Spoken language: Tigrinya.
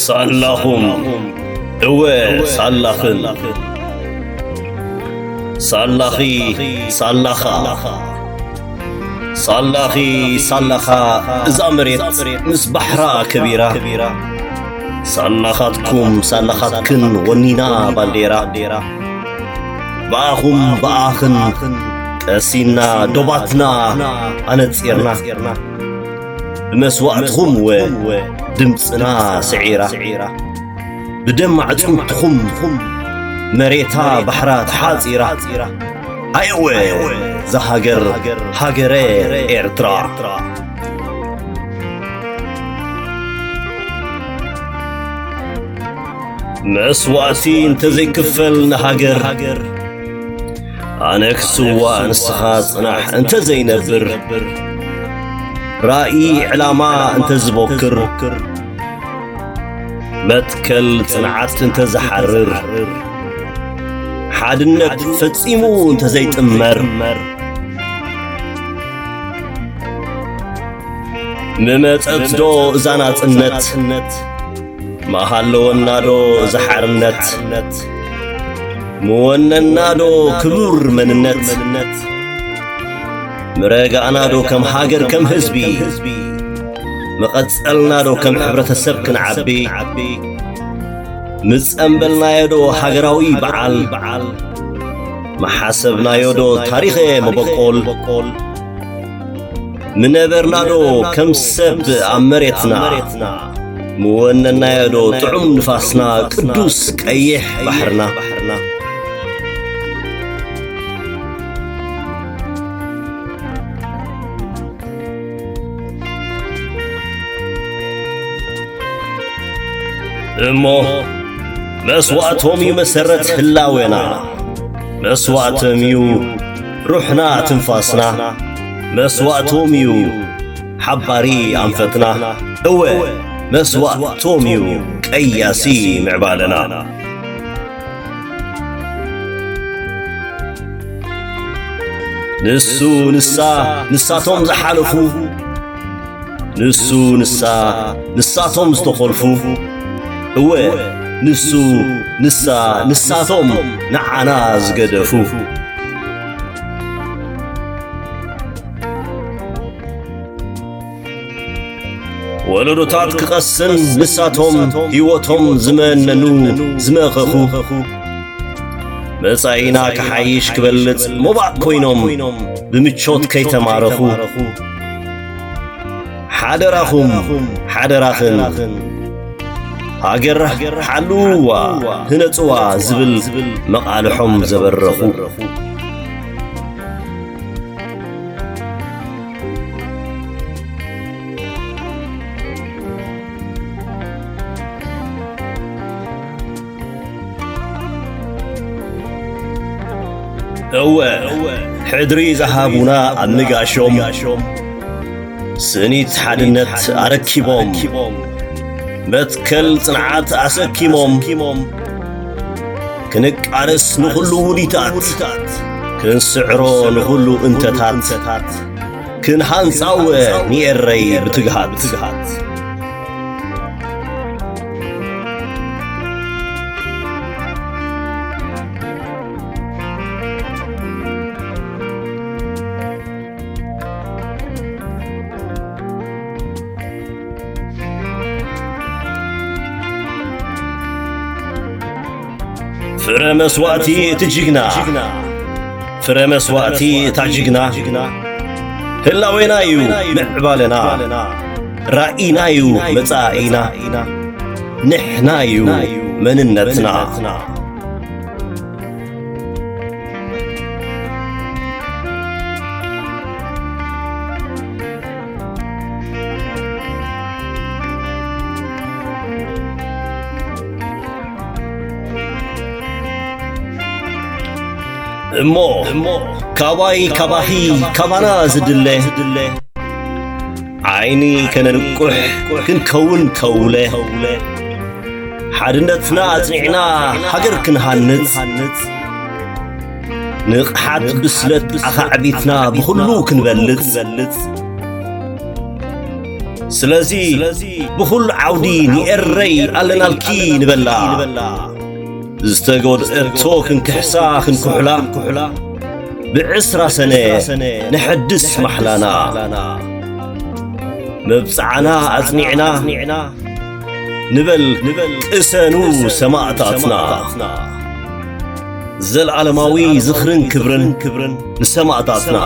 ሳላኹም፣ እወ፣ ሳላኽን። ሳላኺ፣ ሳላኻ። ሳላኺ፣ ሳላኻ፣ እዛ መሬት ምስ ባሕራ ከቢራ። ሳላኻትኩም፣ ሳላኻትክን ወኒና ባንዴራ። ብኣኹም፣ ብኣኽን ቀሲና ዶባትና ኣነጺርና። ብመስዋእትኹም እወ ድምፅና ስዒራ። ብደም ኣዕፅምትኹም መሬታ ባሕራ ተሓፂራ። ኣይወ እዛ ሃገር፣ ሃገረ ኤርትራ። መስዋእቲ እንተዘይክፈል ንሃገር፣ ኣነ ክስዋእ ንስኻ ጽናሕ እንተዘይነብር፣ ራእይ ዕላማ እንተዝቦክር፣ መትከል ጽንዓት እንተዝሓርር፣ ሓድነት ፈጺሙ እንተዘይጥመር፣ ምመጸት ዶ እዛ ናጽነት? ምሃለወና ዶ እዚ ሓርነት? ምወነና ዶ ክቡር መንነት? ምረጋእና ዶ ከም ሃገር ከም ህዝቢ? ምቐጸልና ዶ ከም ሕብረተሰብ ክንዓቢ? ምጸንበልናዮ ዶ ሃገራዊ በዓል? ምሓሰብናዮ ዶ ታሪኸ መበቆል? ምነበርናዶ ከም ሰብ ኣብ መሬትና? ምወነናዮዶ ጥዑም ንፋስና ቅዱስ ቀይሕ ባሕርና? እሞ መስዋእቶም እዩ መሰረት ህላዌና። መስዋእቶም እዩ ሩሕና ትንፋስና። መስዋእቶም እዩ ሓባሪ ኣንፈትና። እወ መስዋእቶም እዩ ቀያሲ ምዕባለና። ንሱ ንሳ ንሳቶም ዝሓለፉ፣ ንሱ ንሳ ንሳቶም ዝተኾልፉ፣ እወ ንሱ ንሳ ንሳቶም ንዓና ዝገደፉ። ወለዶታት ክቐስን ንሳቶም ህይወቶም ዝመነኑ ዝመኸኹ፣ መጻኢና ክሓይሽ ክበልጽ ሞባእ ኮይኖም ብምቾት ከይተማረኹ፣ ሓደራኹም ሓደራኽን ሃገር ሓልውዋ ህነጽዋ ዝብል መቓልሖም ዘበረኹ። እወ ሕድሪ ዝሃቡና ኣብ ንጋሾም፣ ስኒት ሓድነት ኣረኪቦም፣ መትከል ጽንዓት ኣሰኪሞም፣ ክንቃለስ ንኹሉ ውዲታት፣ ክንስዕሮ ንኹሉ እንተታት፣ ክንሃንጻወ ንኤረይ ብትግሃት። ፍረ መስዋእቲ እቲ ጅግና፣ ፍረ መስዋእቲ እታ ጅግና፣ ህላዌና እዩ ምዕባለና፣ ራኢና እዩ መጻኢና፣ ንሕና እዩ መንነትና። እሞ ካባይ ካባኺ ካባና ዝድለ፣ ዓይኒ ከነንቁሕ ክንከውን ከውለ፣ ሓድነትና ኣጽኒዕና ሃገር ክንሃንጽ፣ ንቕሓት ብስለት ኣኻዕቢትና ብኹሉ ክንበልጽ፣ ስለዚ ብኹሉ ዓውዲ ንኤረይ ኣለናልኪ ንበላ። ዝተጎድአቶ ክንክሕሳ ክንኩሕላ፣ ብዕስራ ሰነ ነሐድስ ማሕላና። መብጽዓና ኣጽኒዕና ንበል፣ ቅሰኑ ሰማእታትና። ዘልኣለማዊ ዝኽርን ክብርን ንሰማእታትና።